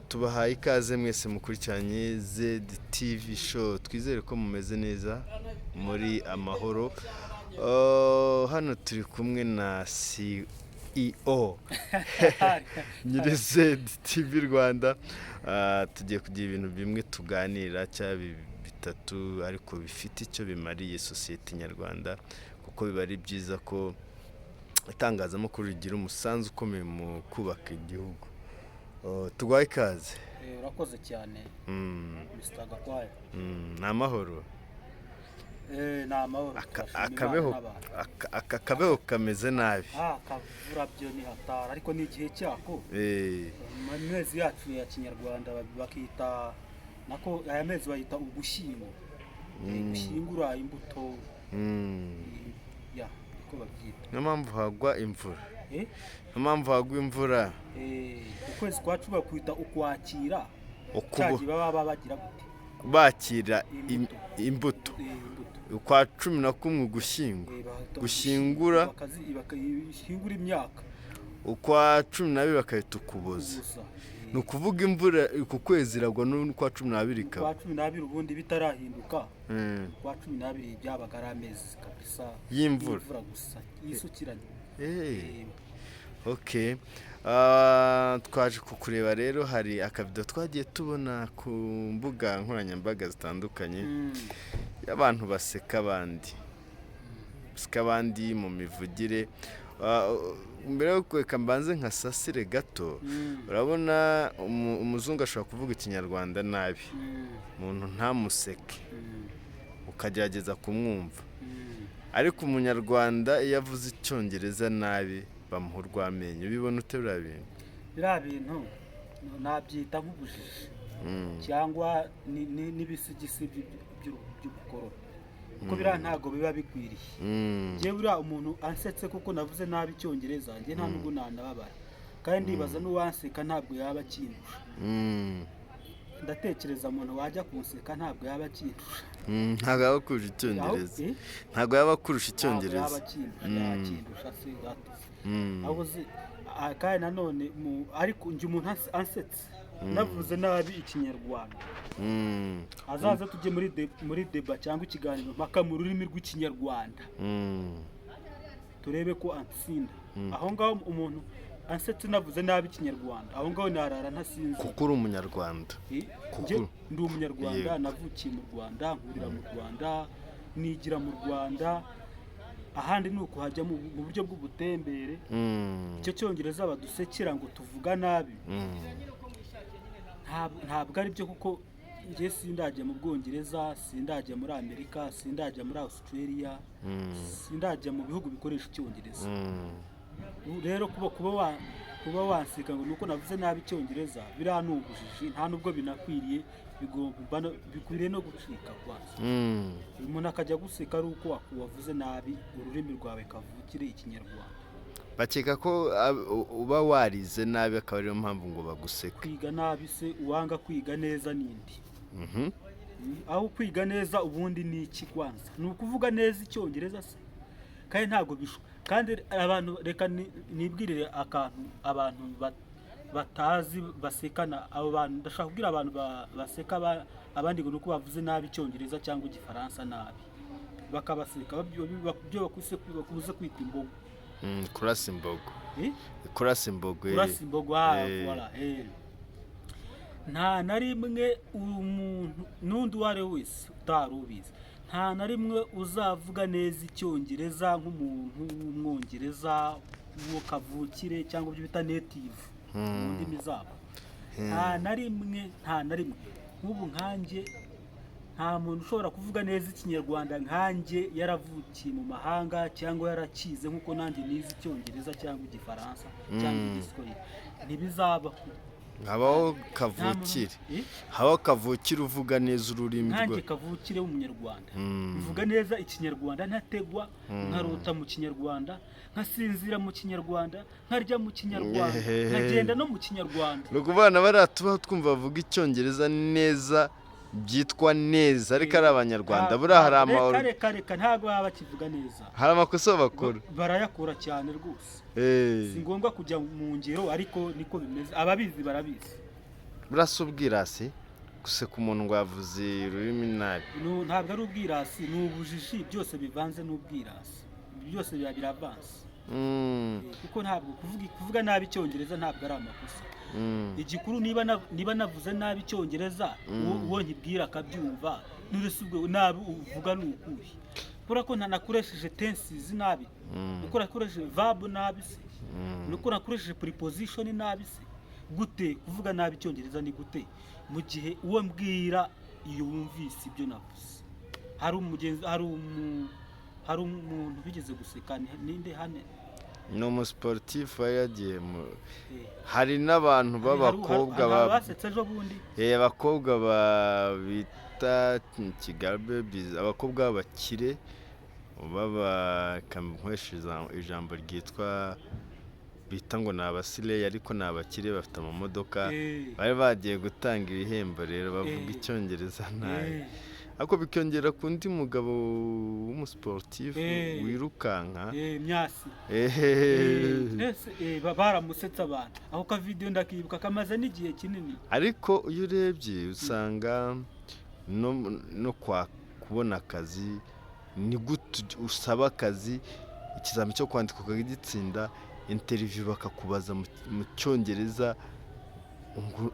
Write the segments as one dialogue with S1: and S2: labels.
S1: Tubahaye ikaze mwese mukurikiranye ZTV Show. Twizere ko mumeze neza, muri amahoro. Hano turi kumwe na CEO nyiri ZTV Rwanda. Tugiye kugira ibintu bimwe tuganira cyangwa bitatu, ariko bifite icyo bimariye sosiyete nyarwanda, kuko biba ari byiza ko itangazamakuru rigira umusanzu ukomeye mu kubaka igihugu. Tuguhaye ikaze.
S2: Urakoze cyane, Mr Gakwaya.
S1: Ni amahoro?
S2: Ni amahoro, turashima Imana
S1: Akabeho
S2: n'abantu.
S1: Aka kabeho kameze nabi.
S2: Ah, akavura byo ni hatari, ariko ni igihe cyako. Mu mezi yacu ya Kinyarwanda bakita nako aya mezi bayita Ugushyingo. Gushyingura imbuto. Ya, niko babyita.
S1: Niyo mpamvu hagwa imvura.
S2: Eh?
S1: Niyo mpamvu hagwa imvura.
S2: Ukwezi kwa cumi bakwita Ukwakira. Cyagihe baba bagira gute?
S1: Bakira
S2: Imbuto.
S1: imbuto.
S2: Imbuto.
S1: Ukwa 11 Ugushyingo.
S2: Bahita
S1: Gushyingura.
S2: Bashyingura imyaka.
S1: Ukwa 12 bakahita Ukuboza.
S2: Ubusa.
S1: Ni ukuvuga imvura uku kwezi iragwa n'ukwa 12 ikaba.
S2: Ukwa 12 ubundi bitarahinduka, ukwa 12 byabaga ari amezi kabisa
S1: Y'imvura.
S2: Y'imvura gusa yisukiranye.
S1: Okay. Twaje kukureba rero, hari akavido twagiye tubona ku mbuga nkoranyambaga zitandukanye y'abantu baseka abandi mu mivugire. Mbere yo kureka mbanze nkasasire gato, urabona umuzungu ashobora kuvuga Ikinyarwanda nabi, umuntu ntamuseke, ukagerageza kumwumva, ariko Umunyarwanda iyo avuze Icyongereza nabi bamuha urw'amenyo. Ubibona ute biriya bintu?
S2: Biriya bintu nabyita nk'ubujiji cyangwa n'ibisigisigi by'ubukoroni, kuko biriya ntabwo biba bikwiriye. Njyewe buriya umuntu ansetse kuko navuze nabi Icyongereza, njye nta nubwo nanababara, kandi ndibaza n'uwanseka ntabwo yaba akindusha. Ndatekereza umuntu wajya kunseka ntabwo yaba akindusha.
S1: Ntabwo yaba akurusha Icyongereza.
S2: Eh?
S1: Ntabwo yaba akurusha
S2: Ntabwo yaba
S1: Icyongereza.
S2: akindusha, yakindusha se gatuze? Ahubwo se kandi nanone ariko njye umuntu ansetse navuze nabi Ikinyarwanda, azaza tujye muri débat cyangwa ikiganiro mpaka mu rurimi rw'Ikinyarwanda, turebe ko antsinda. Aho ngaho umuntu ansetse navuze nabi Ikinyarwanda, aho ngaho narara ntasinzira.
S1: Kuko uri Umunyarwanda.
S2: Njye ndi Umunyarwanda, navukiye mu Rwanda, nkurira mu Rwanda, nigira mu Rwanda. Ahandi ni ukuhajya mu buryo bw'ubutembere. Icyo Cyongereza badusekera ngo tuvuga nabi, ntabwo ari byo, kuko njye sindajya mu Bwongereza, sindajya muri Amerika, sindajya muri Australia, sindajya mu bihugu bikoresha Icyongereza. Ubu rero kuba wanseka ngo nuko navuze nabi Icyongereza, biriya ni ubujiji, nta nubwo binakwiriye, bigomba bikwiriye no gucika kwanza. Umuntu akajya guseka ari uko wavuze nabi ururimi rwawe kavukire, Ikinyarwanda.
S1: Bakeka ko uba warize nabi, akaba ariyo mpamvu ngo baguseke.
S2: Kwiga nabi se, uwanga kwiga neza n'indi? Aho kwiga neza ubundi ni iki kwanza? Ni ukuvuga neza Icyongereza se? Kandi ntabwo bisho. Kandi abantu, reka nibwirire akantu abantu batazi basekana. Abo bantu, ndashaka kubwira abantu baseka abandi ngo ni uko bavuze nabi Icyongereza cyangwa Igifaransa nabi, bakabaseka, byo bakunze kwita imbogo.
S1: Kurasa imbogo.
S2: Eh?
S1: Kurasa imbogo.
S2: Kurasa imbogo, ah,
S1: Eh.
S2: voilà. Nta na rimwe umuntu n'undi uwo ari we wese utari ubizi, nta na rimwe uzavuga neza Icyongereza nk'umuntu w'Umwongereza w'uwo kavukire cyangwa ibyo bita native mu ndimi zabo. Nta na rimwe, nta na rimwe. Nk'ubu nkanjye, nta muntu ushobora kuvuga neza Ikinyarwanda nkanjye yaravukiye mu mahanga cyangwa yarakize nk'uko nanjye nize Icyongereza cyangwa Igifaransa cyangwa Igiswahili. Ntibizabaho.
S1: Habaho
S2: Nta muntu-
S1: kavukire.
S2: Eh?
S1: Habaho kavukire uvuga neza ururimi
S2: Nkanjye
S1: rwe.
S2: kavukire w'Umunyarwanda, mvuga neza Ikinyarwanda, ntategwa, nkarota mu Kinyarwanda, nkasinzira mu Kinyarwanda, nkarya mu Kinyarwanda, nkagenda no mu Kinyarwanda.
S1: Ni ukuvuga na bariya tubaho twumva bavuga Icyongereza neza, byitwa neza, ariko ari Abanyarwanda, buriya hari
S2: Reka, reka, reka, ntabwo baba bakivuga neza.
S1: Hari amakosa bakora.
S2: Barayakora cyane rwose. Si ngombwa kujya mu ngero, ariko niko bimeze, ababizi barabizi.
S1: Burasa ubwirasi guseka umuntu ngo yavuze ururimi nabi?
S2: Ntabwo ari ubwirasi, ni ubujiji, byose bivanze n'ubwirasi. Ibi byose biba biravanze. Kuko ntabwo kuvuga nabi Icyongereza ntabwo ari amakosa. Igikuru niba navuze nabi Icyongereza, uwo nkibwira akabyumva. None ubwo nabi uvuga ni ukuhe? Kubera ko ntanakoresheje tenses nabi, nuko nakoresheje verb nabi se, nuko nakoresheje preposition nabi se? Gute kuvuga nabi Icyongereza ni gute, mu gihe uwo mbwira iyo wumvise ibyo navuze? Hari umugenzi, hari umuntu bigeze guseka, ninde hane?
S1: Ni umusiporutifu wari yagiye mu hari n'abantu b'abakobwa
S2: hari abasetse ejo bundi.
S1: Abakobwa bita Kigali Babies, abakobwa b'abakire baba, nkoresha ijambo ryitwa bita ngo ni abasireyi, ariko ni abakire bafite amamodoka. Bari bagiye gutanga ibihembo rero, bavuga Icyongereza nabi, ariko bikiyongera ku ndi mugabo w'umusiporutifu wirukanka.
S2: Myasi. Mbese, baramusetse abantu. Ako ka video ndakibuka, kamaze n'igihe kinini.
S1: Ariko iyo urebye usanga no kwa kubona akazi, ni gute usaba akazi, ikizami cyo kwandika ukagitsinda, interview bakakubaza mu Cyongereza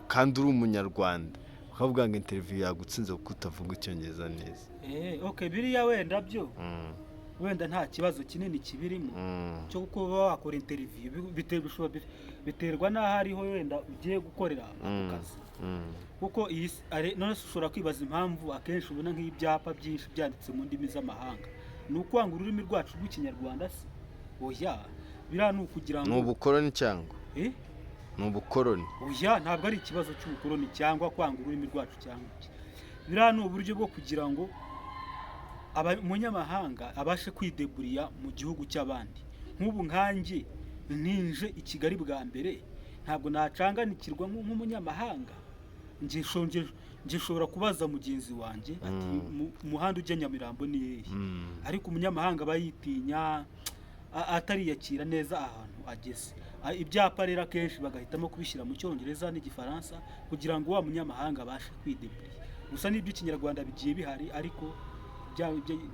S1: kandi uri Umunyarwanda, bakavuga ngo interview yagutsinze kuko utavuga Icyongereza neza?
S2: Okay, biriya wenda byo wenda nta kibazo kinini kibirimo cyo kuba wakora interview, biterwa n'aho ariho wenda ugiye gukorera ako kazi. Kuko iyi none se ushobora kwibaza impamvu akenshi ubona nk'ibyapa byinshi byanditse mu ndimi z'amahanga? Ni ukwanga ururimi rwacu rw'Ikinyarwanda se? Oya, biriya ni ukugira
S1: Ni
S2: ngo
S1: ubukoroni cyangwa
S2: Eh?
S1: Ni ubukoroni?
S2: Oya, ntabwo ari ikibazo cy'ubukoroni cyangwa kwanga ururimi rwacu cyangwa iki. Biriya ni uburyo bwo kugira ngo umunyamahanga abashe kwideburiya mu gihugu cy'abandi. Nk'ubu nkanjye ninje i Kigali bwa mbere, ntabwo nacanganikirwa nk'umunyamahanga. Nge nshobora kubaza mugenzi wanjye ati: "Umuhanda ujya Nyamirambo ni hehe?" Ariko umunyamahanga aba yitinya, atariyakira neza ahantu ageze. Ibyapa rero akenshi bagahitamo kubishyira mu Cyongereza n'Igifaransa kugira ngo wa munyamahanga abashe kwideburiya. Gusa n'iby'Ikinyarwanda bigiye bihari, ariko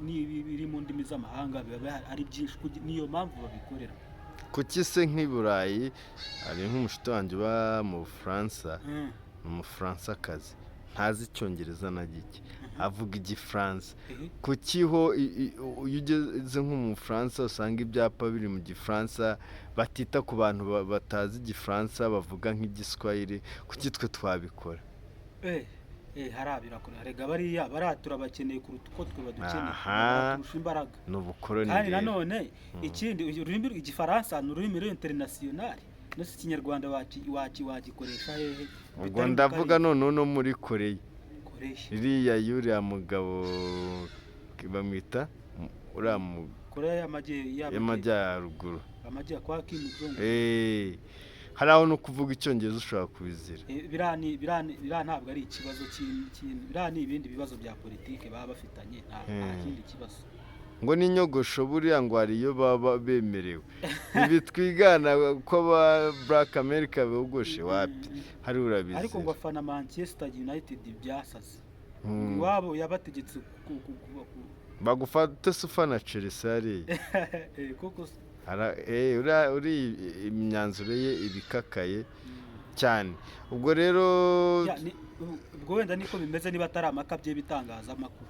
S2: n'ibi biri mu ndimi z'amahanga biba bihari ari byinshi, niyo mpamvu babikorera.
S1: Kuki se nk'i Burayi, hari nk'umushuti wanjye uba mu Bufaransa, ni Umufaransakazi, ntazi Icyongereza na gike, avuga Igifaransa. Kuki ho iyo ugeze nko mu Bufaransa usanga ibyapa biri mu Gifaransa, batita ku bantu batazi Igifaransa, bavuga nk'Igiswahili? Kuki twe twabikora?
S2: Hariya birakora. Rega bariya bariya turabakeneye kuruta uko twe badukeneye. Baturusha imbaraga.
S1: Ni ubukoroni
S2: Kandi
S1: rero.
S2: nanone ikindi, ururimi Igifaransa ni ururimi international. None se Ikinyarwanda wagikoresha hehe
S1: Ubwo
S2: bitari mu
S1: ndavuga
S2: karere?
S1: noneho no muri Koreya.
S2: Koreya.
S1: Iriya y'uriya mugabo bamwita uriya
S2: Koreya
S1: y'Amajyaruguru.
S2: Amajyepfo kwa Kim Jong.
S1: Hari aho no kuvuga Icyongereza ushobora kubizira.
S2: Biriya ntabwo ari ikibazo biriya ni ibindi bibazo bya politike baba bafitanye, nta kindi kibazo.
S1: Ngo n'inyogosho buriya ngo hari iyo baba bemerewe. Ibi twigana ko aba Black America bogoshe, wapi, hari urabizira.
S2: Ariko ngo afana Manchester United byasaze. Iwabo yabategetse
S1: Bagufate se ufana Chelsea hariya?
S2: Koko.
S1: Uri imyanzuro ye ibikakaye cyane. Ubwo rero
S2: Ya, ubwo wenda niko bimeze, niba atari amakabye y'ibitangazamakuru.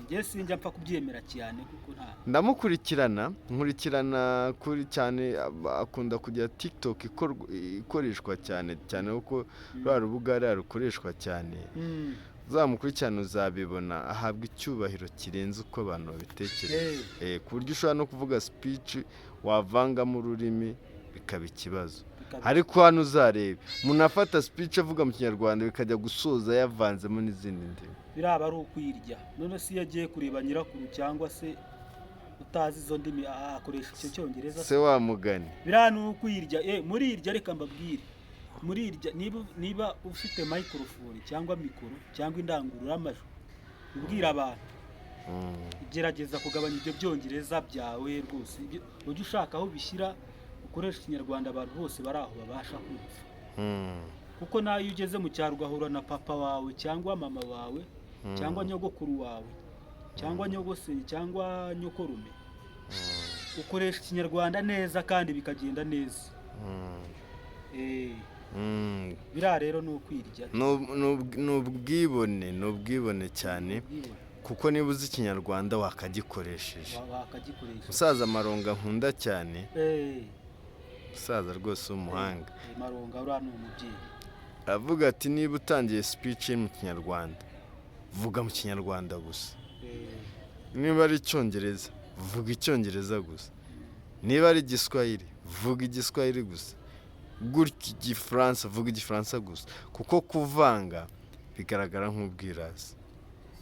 S2: Njye sinjya mpfa kubyemera cyane kuko nta
S1: Ndamukurikirana, nkurikirana kuri cyane, akunda kugira TikTok ikoreshwa cyane cyane, kuko rwa rubuga hariya rukoreshwa cyane. Uzamukurikirana uzabibona, ahabwa icyubahiro kirenze uko abantu babitekereza. Ku buryo ushobora no kuvuga speech wavangamo ururimi bikaba ikibazo. Ariko hano uzarebe umuntu afata speech avuga mu Kinyarwanda, bikajya gusoza yavanzemo n'izindi ndimi.
S2: Biraba ari ukwirya. None se iyo agiye kureba nyirakuru cyangwa se utazi izo ndimi, akoresha icyo Cyongereza?
S1: Se wa mugani.
S2: Biriya ni ukwirya. Muri irya, reka mbabwire, muri irya, niba ufite microphone cyangwa mikoro cyangwa indangururamajwi ubwira abantu, gerageza kugabanya ibyo Byongereza byawe rwose. Ujye ushaka aho ubishyira, ukoresha Ikinyarwanda, abantu bose bari aho babasha kumva. Kuko nawe iyo ugeze mu cyaro ugahura na papa wawe cyangwa mama wawe cyangwa nyogokuru wawe cyangwa nyogosenge cyangwa nyokorume, ukoresha Ikinyarwanda neza kandi bikagenda neza. Biriya rero ni ukwirya.
S1: Ni ubwibone, ni ubwibone cyane.
S2: Ubwibone.
S1: Kuko niba uzi Ikinyarwanda wakagikoresheje.
S2: Wakagikoresha.
S1: Musaza Maronga nkunda cyane, umusaza rwose w'umuhanga.
S2: Maronga uriya ni umubyeyi.
S1: Aravuga ati: "Niba utangiye speech mu Kinyarwanda, vuga mu Kinyarwanda gusa. Niba ari Icyongereza, vuga Icyongereza gusa. Niba ari Igiswahili, vuga Igiswahili gusa, gutya. Igifaransa, vuga Igifaransa gusa," kuko kuvanga bigaragara nk'ubwirasi.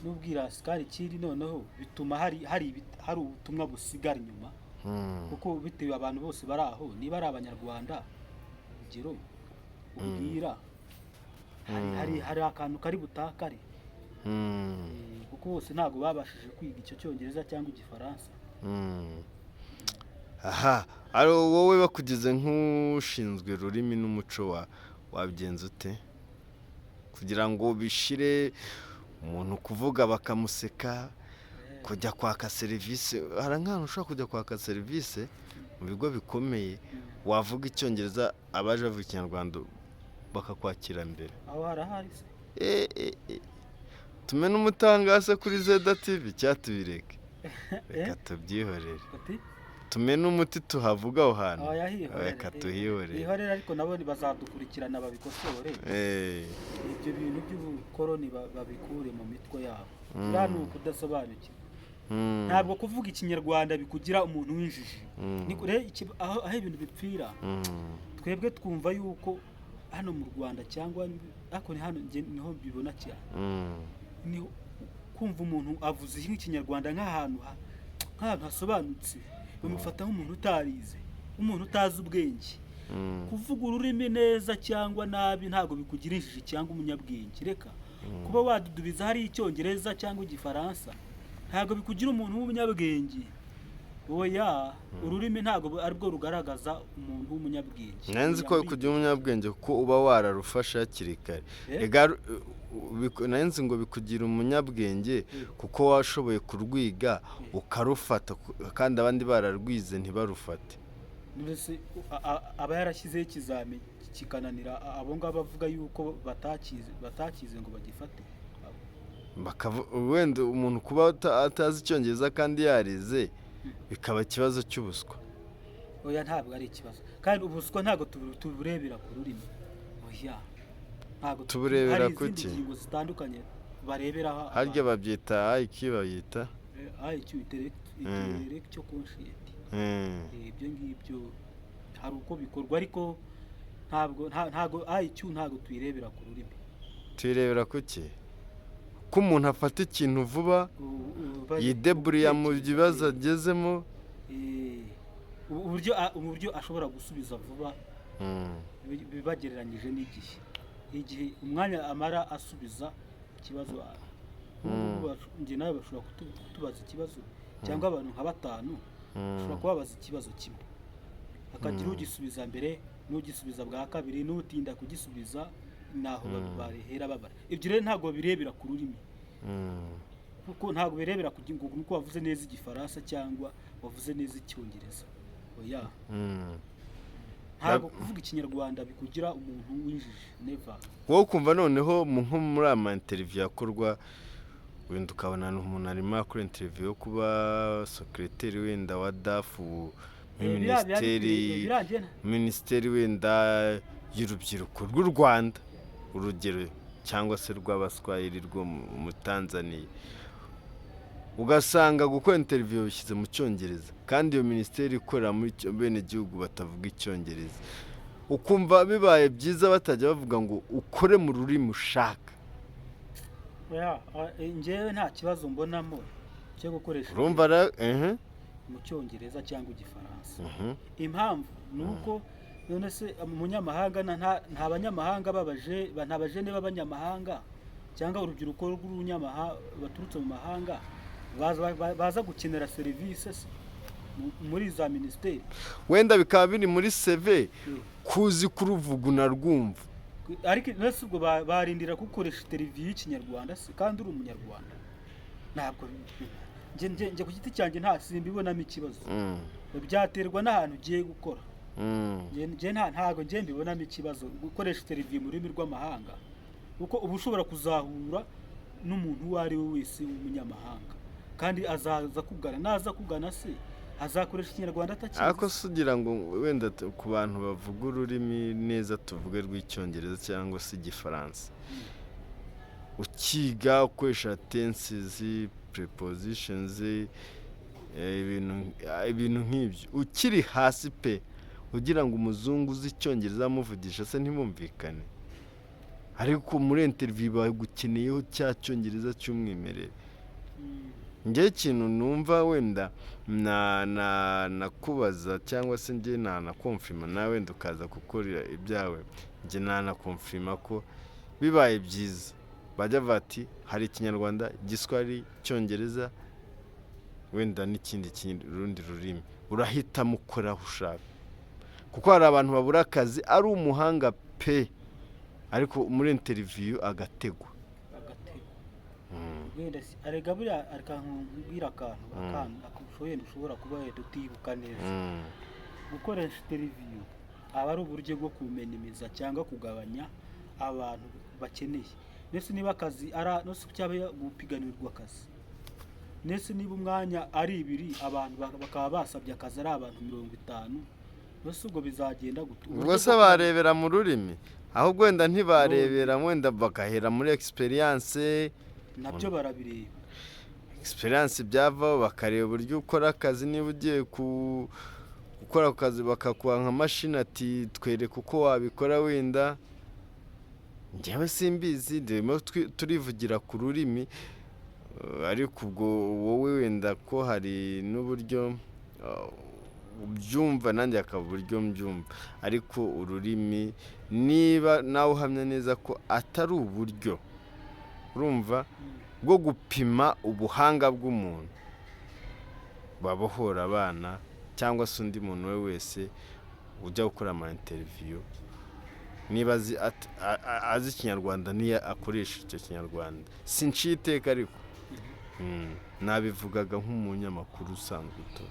S2: N'ubwirasi, kandi ikindi noneho bituma hari ubutumwa busigara inyuma, kuko bitewe abantu bose bari aho niba ari Abanyarwanda, urugero ubwira, hari akantu kari butakare. Kuko bose ntabwo babashije kwiga icyo Cyongereza cyangwa Igifaransa.
S1: Aha ari wowe bakugize nk'ushinzwe ururimi n'umuco, wa wabigenza ute kugira ngo bishire umuntu kuvuga bakamuseka, kujya kwaka serivisi? Hari nk'ahantu ushobora kujya kwaka serivisi mu bigo bikomeye, wavuga Icyongereza, abaje bavuga Ikinyarwanda bakakwakira mbere.
S2: Aho harahari se?
S1: E. Tume n'umutangase kuri Zeda TV cyangwa tubireke? Reka tubyihorere.
S2: Ati?
S1: Tume n'umuti tuhavuga aho hantu.
S2: Oya, hihorere.
S1: Reka tuhihorere.
S2: Ihorere, ariko nabo bazadukurikirana babikosore. Ibyo bintu by'ubukoroni babikure mu mitwe yabo. Biriya ni ukudasobanukirwa. Ntabwo kuvuga Ikinyarwanda bikugira umuntu w'injiji. Rero aho ibintu bipfira, twebwe twumva yuko hano mu Rwanda cyangwa ariko ni hano njye niho mbibona cyane, ni kumva umuntu avuze nk'Ikinyarwanda nk'ahantu hasobanutse, bamufata nk'umuntu utarize, umuntu utazi ubwenge. Kuvuga ururimi neza cyangwa nabi ntabwo bikugira injiji cyangwa umunyabwenge. Reka kuba wadudubiza hari Icyongereza cyangwa Igifaransa ntabwo bikugira umuntu w'umunyabwenge. Oya, ururimi ntabwo aribwo rugaragaza umuntu w'umunyabwenge.
S1: Nzi ko kugira umunyabwenge kuko uba wararufashe hakiri kare.
S2: Eh?
S1: Ega nari nzi ngo bikugira umunyabwenge kuko washoboye kurwiga ukarufata, kandi abandi bararwize ntibarufate.
S2: Mbese aba yarashyizeho ikizami kikananira abo ngabo bavuga yuko batakize ngo bagifate?
S1: Wenda umuntu kuba atazi Icyongereza kandi yarize bikaba ikibazo cy'ubuswa.
S2: Oya, ntabwo ari ikibazo, kandi ubuswa ntabwo tuburebera ku rurimi, oya, ntabwo
S1: Tuburebera
S2: hari izindi
S1: kuki?
S2: ngingo zitandukanye bareberaho.
S1: Harya babyita IQ, bayita
S2: IQ, intellectual quotient. Ibyo ngibyo hari uko bikorwa, ariko ntabwo IQ ntabwo tuyirebera ku rurimi.
S1: Tuyirebera kuki? Ko umuntu afata ikintu vuba, yideburiya mu bibazo agezemo.
S2: Uburyo ashobora gusubiza vuba bibagereranyije n'igihe, igihe umwanya amara asubiza ikibazo. Ubu ngubu njye nawe bashobora kutubaza ikibazo, cyangwa abantu nka batanu bashobora kubabaza ikibazo kimwe, hakagira ugisubiza mbere n'ugisubiza bwa kabiri n'utinda kugisubiza, naho bahera babara. Ibyo rero ntabwo birebera ku rurimi, kuko ntabwo birebera ku ngo nuko wavuze neza Igifaransa cyangwa wavuze neza Icyongereza, oya. Ntabwo kuvuga Ikinyarwanda bikugira umuntu w'injiji, never.
S1: Wowe ukumva noneho nko muri ama interview akorwa, wenda ukabona umuntu arimo akora interview yo kuba secretary wenda wa DAF muri
S2: Biriya biba
S1: minisiteri,
S2: bikwiye, biriya
S1: minisiteri wenda y'urubyiruko rw'u Rwanda, urugero, cyangwa se rw'Abaswahili rwo mu Tanzania, ugasanga gukora interview bishyize mu Cyongereza, kandi iyo minisiteri ikorera muri bene gihugu batavuga Icyongereza, ukumva bibaye byiza batajya bavuga ngo ukore mu rurimi ushaka.
S2: Oya, njyewe nta kibazo mbonamo cyo gukoresha
S1: Urumva ehe.
S2: mu Cyongereza cyangwa Igifaransa. Impamvu ni uko none se umunyamahanga nta banyamahanga babaje nta bajene b'abanyamahanga cyangwa urubyiruko rw'urunyamahanga baturutse mu mahanga baza gukenera serivisi se muri za minisiteri?
S1: Wenda bikaba biri muri CV kuzi kuruvuga unarwumva.
S2: Ariko nese ubwo barindira gukoresha interview y'ikinyarwanda se kandi uri umunyarwanda? Ntabwo njye ku giti cyanjye nta simbibonamo ikibazo. Byaterwa n'ahantu ugiye gukora. Njye ntago njye mbibonamo ikibazo gukoresha interview mu rurimi rw'amahanga, kuko uba ushobora kuzahura n'umuntu uwo ari we wese w'umunyamahanga, kandi azaza kugana, naza kugana se azakoresha ikinyarwanda atakizi?
S1: Ariko se ugira ngo wenda ku bantu bavuga ururimi neza, tuvuge rw'icyongereza cyangwa se igifaransa, ukiga ukoresha tenses, prepositions, ibintu nk'ibyo ukiri hasi pe, ugira ngo umuzungu uzi icyongereza amuvugisha se ntibumvikane? Ariko muri interview bagukeneyeho cya cyongereza cy'umwimerere. Njyewe ikintu numva wenda na na nakubaza cyangwa se njye nanaconfirma, nawe wenda ukaza gukorera ibyawe, njye nanaconfirma ko bibaye byiza bajya bavuga ati hari ikinyarwanda, igiswahili, icyongereza, wenda n'ikindi rundi rurimi, urahitamo ukora aho ushaka. Kuko hari abantu babura akazi ari umuhanga pe, ariko muri interview agategwa.
S2: Agatego. Wenda si arega buriya, areka nkubwira akantu, akantu wenda ushobora kuba wenda utibuka neza. Gukoresha interview aba ari uburyo bwo kuminimiza cyangwa kugabanya abantu bakeneye. Ndetse niba akazi ari no cyaba gupiganirwa akazi, ndetse niba umwanya ari ibiri, abantu bakaba basabye akazi ari abantu 50, mbese ubwo bizagenda gute?
S1: Ubwo
S2: Uburyo
S1: se
S2: bwo
S1: barebera mu rurimi? Ahubwo wenda ntibarebera, wenda bagahera muri experience.
S2: Nabyo barabireba.
S1: Experience byavaho bakareba uburyo ukora akazi. Niba ugiye ku gukora ako kazi, bakakuha nka mashini, ati twereke uko wabikora. Wenda njyewe simbizi, ndimo turivugira ku rurimi, ariko ubwo wowe wenda ko hari n'uburyo ubyumva, nanjye hakaba uburyo mbyumva. Ariko ururimi, niba nawe uhamya neza ko atari uburyo, urumva, bwo gupima ubuhanga bw'umuntu, babohora abana cyangwa se undi muntu we wese ujya gukora ama interview, niba azi azi ikinyarwanda niyo akoresha icyo kinyarwanda. Sinciye iteka, ariko nabivugaga nk'umunyamakuru usanzwe uto.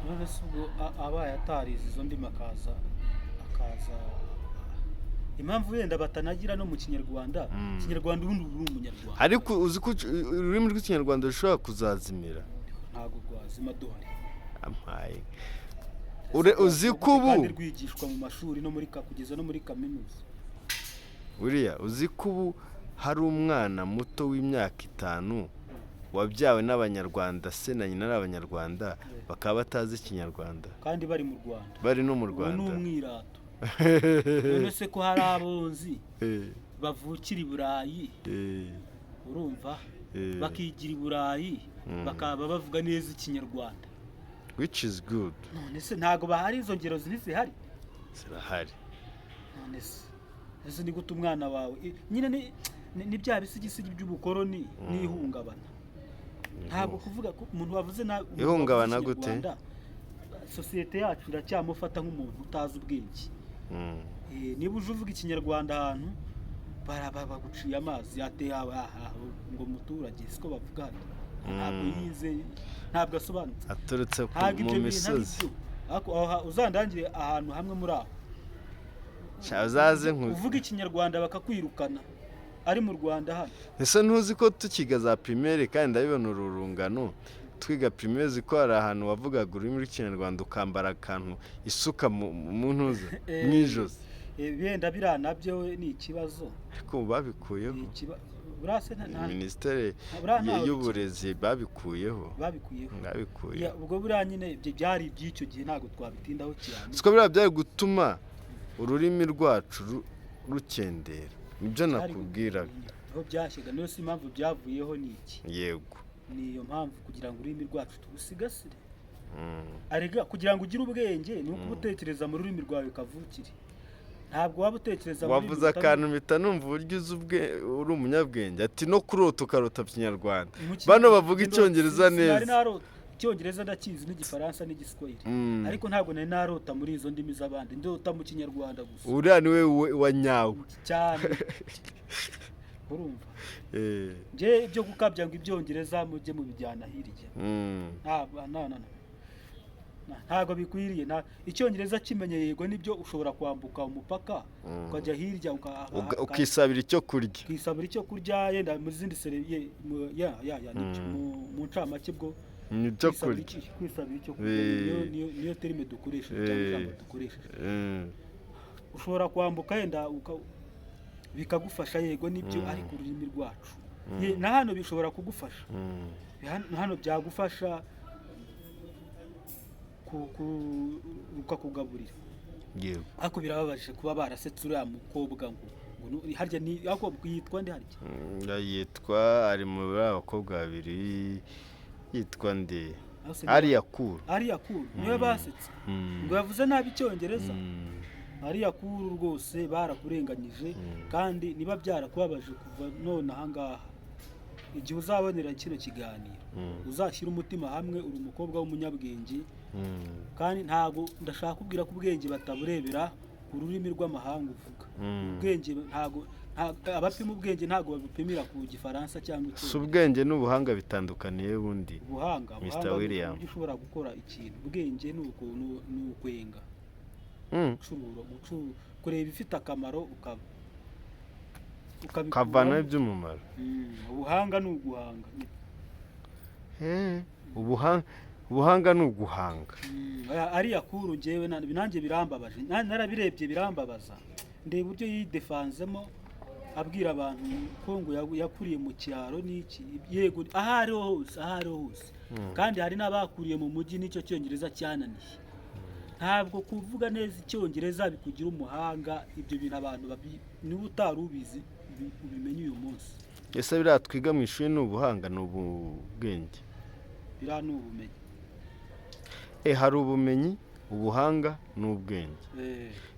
S2: None se ubwo abaye atarize izo ndimi, akaza, impamvu wenda batanagira no mu kinyarwanda, ikinyarwanda ubundi uri umunyarwanda.
S1: Ariko uzi ko ururimi rw'ikinyarwanda rushobora kuzazimira?
S2: Ntabwo rwazima duhari.
S1: Ampaye. Uzi ko ubu
S2: Kandi rwigishwa mu mashuri no muri kugeza no muri kaminuza.
S1: Buriya uzi ko ubu hari umwana muto w'imyaka 5 wabyawe n'abanyarwanda, se na nyina ari abanyarwanda, bakaba batazi ikinyarwanda?
S2: Kandi bari mu Rwanda.
S1: Bari no mu
S2: Ubu ni
S1: Rwanda.
S2: umwirato. None se ko hari abonzi bavukira i Burayi, urumva, bakigira i Burayi, bakaba bavuga neza ikinyarwanda?
S1: Which is good.
S2: None se ntabwo bahari? Izo ngero ntizihari?
S1: Zirahari.
S2: None se ese ni gute umwana wawe nyine ni bya bisigisigi by'ubukoroni n'ihungabana. Ntabwo kuvuga ko umuntu wavuze nabi, umuntu
S1: Ihungabana
S2: wavuze
S1: gute?
S2: Ikinyarwanda, sosiyete yacu iracyamufata nk'umuntu utazi ubwenge. Niba uje uvuga ikinyarwanda ahantu, baguciye amazi, yateye aha ngo muturage, siko bavuga hano, ntabwo yize, ntabwo asobanutse.
S1: Aturutse
S2: Ntabwo
S1: mu
S2: ibyo bintu ari
S1: misozi.
S2: byo. Ariko aho uzandangire ahantu hamwe muri aho
S1: Sha, uzaze
S2: uvuga ikinyarwanda bakakwirukana, ari mu Rwanda hano.
S1: Ese ntuzi ko tukiga za primaire, kandi ndabibona uru rungano twiga primaire, uzi ko hari ahantu wavugaga ururimi rw'ikinyarwanda ukambara akantu, isuka mu ntuza, mu ijosi?
S2: Wenda biriya nabyo ni ikibazo.
S1: Ariko ubu babikuyeho.
S2: Ni buriya se
S1: Minisiteri
S2: buriya ntaho
S1: y'uburezi babikuyeho.
S2: Babikuyeho.
S1: Babikuyeho.
S2: Ya, ubwo buriya nyine ibyo byari iby'icyo gihe, ntabwo twabitindaho cyane.
S1: Siko biriya byari gutuma ururimi rwacu rukendera, nibyo nakubwiraga.
S2: Aho byashyaga, niyo si impamvu byavuyeho ni iki?
S1: Yego.
S2: Ni iyo mpamvu, kugira ngo ururimi rwacu turusigasire. Arega kugira ngo ugire ubwenge ni uko uba utekereza mu rurimi rwawe kavukire, ntabwo waba utekereza mu rurimi
S1: Wavuze akantu mpita numva uburyo uzi uri umunyabwenge, ati no kurota ukarota kinyarwanda.
S2: Mu
S1: Bano bavuga
S2: Kinyarwanda
S1: icyongereza
S2: sinari
S1: neza.
S2: narota. Icyongereza ndakizi, n'Igifaransa, n'Igiswahili, ariko ntabwo nari narota muri izo ndimi z'abandi, ndota mu Kinyarwanda gusa.
S1: Uriya niwe wa nyawe.
S2: Cyane, urumva?
S1: Eh.
S2: Njye ibyo gukabya ngo Ibyongereza mujye mubijyana hirya. Ntabwo, no, no, no. Ntabwo bikwiriye. Icyongereza kimenye, yego nibyo, ushobora kwambuka umupaka ukajya hirya
S1: Ukisabira icyo kurya.
S2: Ukisabira icyo kurya, yenda mu zindi ya nibyo. Mu ncamake bwo
S1: Ni ibyo
S2: kwisabira
S1: kurya.
S2: Kwisabira icyo kurya, niyo terme dukoresheje cyangwa ijambo dukoresheje. Ushobora kwambuka yenda bikagufasha, yego nibyo, ariko ururimi rwacu, na hano bishobora kugufasha. Hano byagufasha rukakugaburira. Ariko birababaje kuba barasetse uriya mukobwa ngo harya ni ariko yitwa nde harya?
S1: Yitwa, ari muri abakobwa babiri, yitwa nde?
S2: Aho se
S1: Ariya Kuru.
S2: Ariya Kuru niwe basetse ngo yavuze nabi Icyongereza. Ariya Kuru rwose barakurenganyije, kandi niba byarakubabaje kuva none ahangaha, igihe uzabonera kino kiganiro, uzashyire umutima hamwe, uri umukobwa w'umunyabwenge. Kandi ntabwo ndashaka kubwira ko ubwenge bataburebera ku rurimi rw'amahanga uvuga. Ubwenge ntabwo abapima ubwenge ntabwo babupimira ku Gifaransa cyangwa
S1: Si
S2: Icyongereza.
S1: Ubwenge n'ubuhanga bitandukaniye bundi?
S2: Ubuhanga,
S1: Mr.
S2: ubuhanga ni
S1: William.
S2: uburyo ushobora gukora ikintu. Ubwenge ni ni ukwenga, gucurura, kureba ibifite akamaro ukabikuramo.
S1: Ukavanaho iby'umumaro.
S2: Ubuhanga ni uguhanga.
S1: Ubuhanga ni uguhanga.
S2: Ariya Kuru njyewe nanjye birambabaje. Narabirebye birambabaza, ndeba uburyo yidefanzemo abwira abantu ko ngo yakuriye mu cyaro n'iki. Yego, aho ariho hose, aho ariho hose, kandi hari n'abakuriye mu mujyi n'icyo Cyongereza cyananiye. Ntabwo kuvuga neza Icyongereza bikugira umuhanga. Ibyo bintu abantu niba utari ubizi, ubimenye uyu munsi.
S1: Ese biriya twiga mu ishuri ni ubuhanga, ni ubwenge?
S2: Biriya ni ubumenyi.
S1: Hari ubumenyi, ubuhanga n'ubwenge.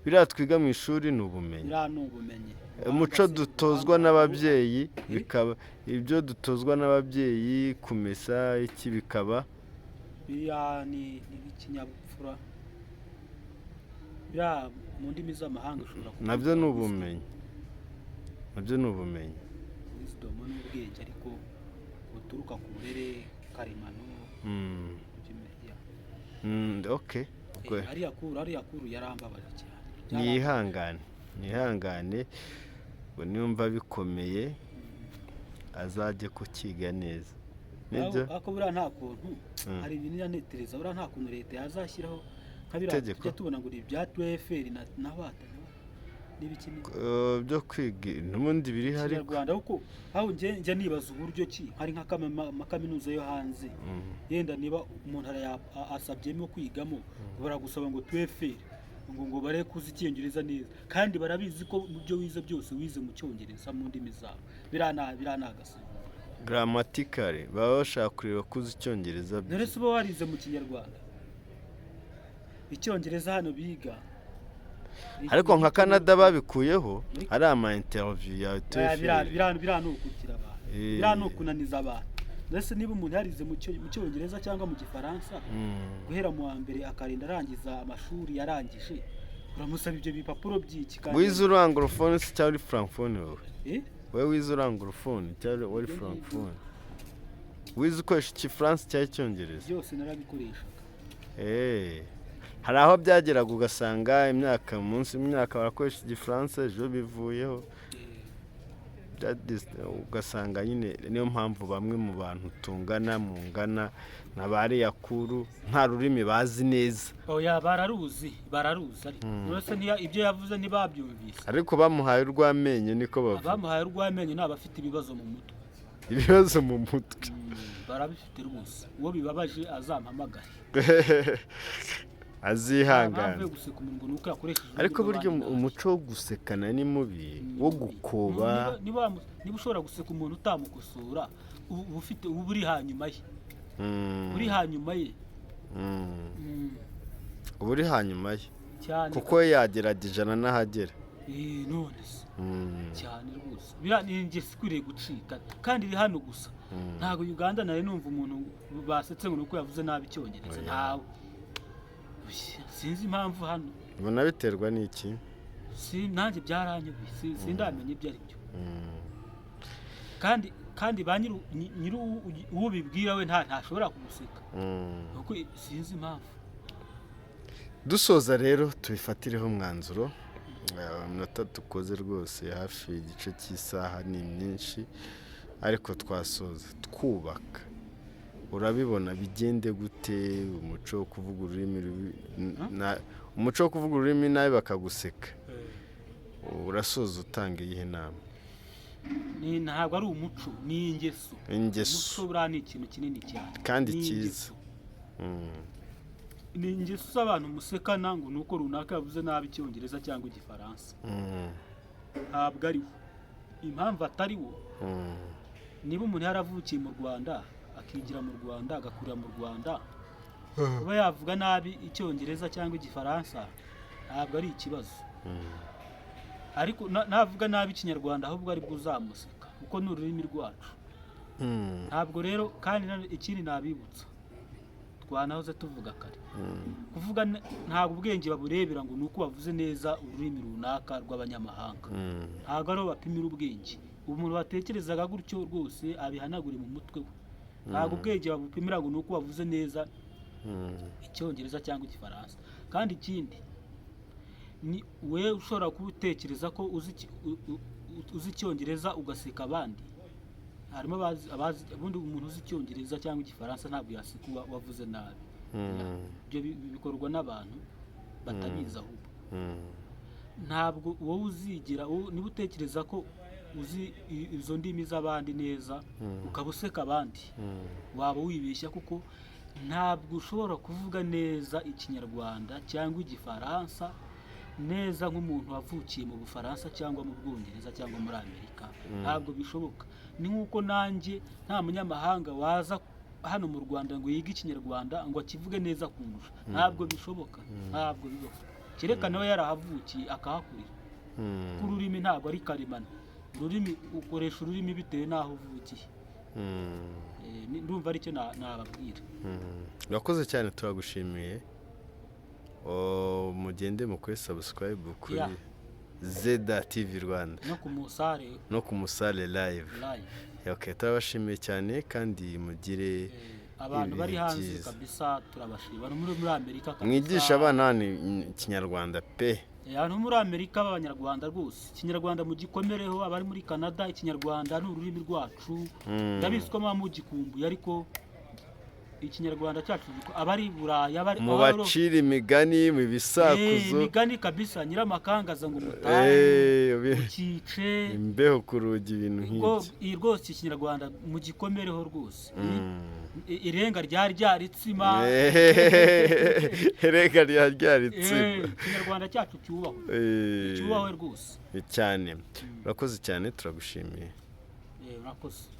S1: Biriya twiga mu ishuri ni ubumenyi.
S2: Biriya ni ubumenyi.
S1: Umuco
S2: Ubuhanga se-
S1: dutozwa
S2: ubuhanga-
S1: n'ababyeyi, bikaba ibyo dutozwa n'ababyeyi, kumesa iki, bikaba
S2: Biriya ni nk'ikinyabupfura. Biriya mu ndimi z'amahanga ushobora kubyita
S1: Nabyo ni
S2: wisdom.
S1: ubumenyi, nabyo ni ubumenyi.
S2: Wisdom ni ubwenge, ariko buturuka ku burere karemano. Ya.
S1: Okay.
S2: Ariya Kuru yarambabaje cyane.
S1: Nihangane, nihangane, ngo niwumva bikomeye azajye kukiga neza, nibyo.
S2: Ariko buriya nta kuntu hari ibintu nyanetereza, buriya nta kuntu leta yazashyiraho nka biriya
S1: Itegeko.
S2: tujya tubona ngo ni ibya TOEFL na WATA n'ibiki
S1: Byo kwiga n'ubundi biri hari.
S2: Kinyarwanda, kuko aho njye nibaza uburyo ki hari nk'amakaminuza yo hanze, yenda niba umuntu asabyemo kwigamo, baragusaba ngo TOEFL, ngo bare kuzi Icyongereza neza, kandi barabizi ko mu byo wize byose wize mu Cyongereza, mu ndimi zabo. Biriya ni agasuzuguro.
S1: Grammatically baba bashaka kureba ko uzi Icyongereza.
S2: None se uba warize mu Kinyarwanda? Icyongereza hano biga
S1: Ariko nka Canada babikuyeho, ari ama interview ya
S2: Biriya
S1: TOEFL.
S2: Biriya ni ukugira abantu, biriya ni ukunaniza abantu. Ndetse niba umuntu yarize mu Cyongereza cyangwa mu Gifaransa guhera mu wa mbere akarinda arangiza amashuri yarangije, uramusaba ibyo bipapuro by'iki kandi?
S1: Wize uri anglophone se cyangwa uri francophone wowe?
S2: Eh?
S1: Wowe wize uri anglophone cyangwa wari
S2: Ibyo ngibyo.
S1: francophone? Wize ukoresha Igifaransa cyangwa Icyongereza?
S2: Byose narabikoreshaga.
S1: Hari aho byageraga ugasanga imyaka, munsi y'imyaka barakoresha Igifaransa, ejo bivuyeho. Ugasanga nyine niyo mpamvu bamwe mu bantu tungana mungana na ba Kuru nta rurimi bazi neza.
S2: Oya, bararuzi, bararuzi, ariko none se ibyo yavuze ntibabyumvise?
S1: Ariko bamuhaye urw'amenyo, niko bavuga.
S2: Abamuhaye urw'amenyo ni abafite ibibazo mu mutwe.
S1: Ibibazo mu mutwe.
S2: Barabifite rwose. Uwo bibabaje azampamagare. Nta
S1: Azihangana.
S2: mpamvu yo guseka umuntu ngo ni uko yakoresheje ururimi
S1: Ariko burya
S2: rw'abandi nabi.
S1: umuco wo gusekana ni mubi, wo gukoba.
S2: Niba ushobora guseka umuntu utamukosora, uba ufite, uba uri hanyuma ye. Uri hanyuma ye.
S1: Uba uri hanyuma ye.
S2: Cyane.
S1: Kuko we yagerageje n'ahagera.
S2: None se cyane rwose, biriya ni ingeso ikwiriye gucika kandi iri hano gusa. Ntabwo Uganda nari numva umuntu basetse ngo ni uko yavuze nabi Icyongereza.
S1: Oya.
S2: Ntawe. Ushya, sinzi impamvu hano.
S1: Ubona biterwa n'iki?
S2: Si nanjye byaranyobeye, sindamenya ibyo ari byo. Kandi ba nyiri uwo ubibwira we ntashobora kuguseka, kuko sinzi impamvu.
S1: Dusoza rero, tubifatireho umwanzuro. Iminota dukoze rwose hafi igice cy'isaha ni myinshi, ariko twasoza twubaka. Urabibona bigende gute umuco wo kuvuga ururimi rubi, umuco wo kuvuga ururimi nabi bakaguseka? Urasoza utanga iyihe nama?
S2: Ntabwo ari umuco, ni ingeso.
S1: Ingeso.
S2: Umuco buriya ni ikintu kinini cyane.
S1: Kandi
S2: Ni
S1: cyiza.
S2: ingeso. Ni ingeso z'abantu musekana ngo ni uko runaka yavuze nabi Icyongereza cyangwa Igifaransa. Ntabwo ari wo impamvu atari wo. Niba umuntu yaravukiye mu Rwanda, akigira mu Rwanda, agakurira mu Rwanda, kuba yavuga nabi Icyongereza cyangwa Igifaransa ntabwo ari ikibazo. Ariko navuga nabi Ikinyarwanda, ahubwo aribwo uzamuseka, kuko ni ururimi rwacu. Ntabwo rero kandi ikindi nabibutsa, twanahoze tuvuga kare, kuvuga ntabwo ubwenge baburebera ngo ni uko bavuze neza ururimi runaka rw'abanyamahanga. Ntabwo ariho bapimira ubwenge. Umuntu watekerezaga gutyo rwose abihanagure mu mutwe we. Ntabwo ubwenge babupimira ngo ni uko bavuze neza Icyongereza cyangwa Igifaransa. Kandi ikindi ni we ushobora kuba utekereza ko uzi Icyongereza ugaseka abandi. Harimo abazi ubundi umuntu uzi Icyongereza cyangwa Igifaransa ntabwo yaseka wavuze nabi. Ibyo bikorwa n'abantu batabizi ahubwo. Ntabwo wowe uzigira niba utekereza ko uzi izo ndimi z'abandi neza ukaba useka abandi, waba wibeshya, kuko ntabwo ushobora kuvuga neza Ikinyarwanda cyangwa Igifaransa neza nk'umuntu wavukiye mu Bufaransa cyangwa mu Bwongereza cyangwa muri Amerika. Ntabwo bishoboka. Ni nk'uko nanjye nta munyamahanga waza hano mu Rwanda ngo yige Ikinyarwanda ngo akivuge neza kundusha. Ntabwo bishoboka, ntabwo bibaho, kereka nawe yarahavukiye akahakurira. Kuko ururimi ntabwo ari karemano. Ururimi, ukoresha ururimi bitewe n'aho uvukiye. Ndumva aricyo nababwira.
S1: Urakoze cyane, turagushimiye. Oh, mugende mukore subscribe kuri Zeda TV Rwanda.
S2: No ku Musare.
S1: No ku Musare Live.
S2: Live.
S1: Okay, turabashimiye cyane kandi mugire
S2: Abantu bari
S1: ibihe
S2: hanze
S1: byiza.
S2: kabisa turabashima, abantu muri Amerika kabisa.
S1: Mwigisha abana hano Ikinyarwanda pe.
S2: Abantu muri Amerika b'Abanyarwanda rwose, Ikinyarwanda mugikomereho. Abari muri Canada, Ikinyarwanda ni ururimi rwacu. Ndabizi ko muba mugikumbuye, ariko Ikinyarwanda cyacu abari i Burayi, abari
S1: Mubacire imigani mu bisakuzo.
S2: Imigani kabisa, nyiramakangaza ngo mutahe ukice
S1: imbeho ku rugi, ibintu
S2: ubwo
S1: nk'ibyo.
S2: Iyi rwose Ikinyarwanda mugikomereho rwose. Irenga ryari ryaritsima.
S1: Reka ryaritsima.
S2: Ikinyarwanda cyacu cyubahwe, cyubahwe rwose.
S1: Cyane, urakoze cyane, turagushimiye.
S2: Urakoze.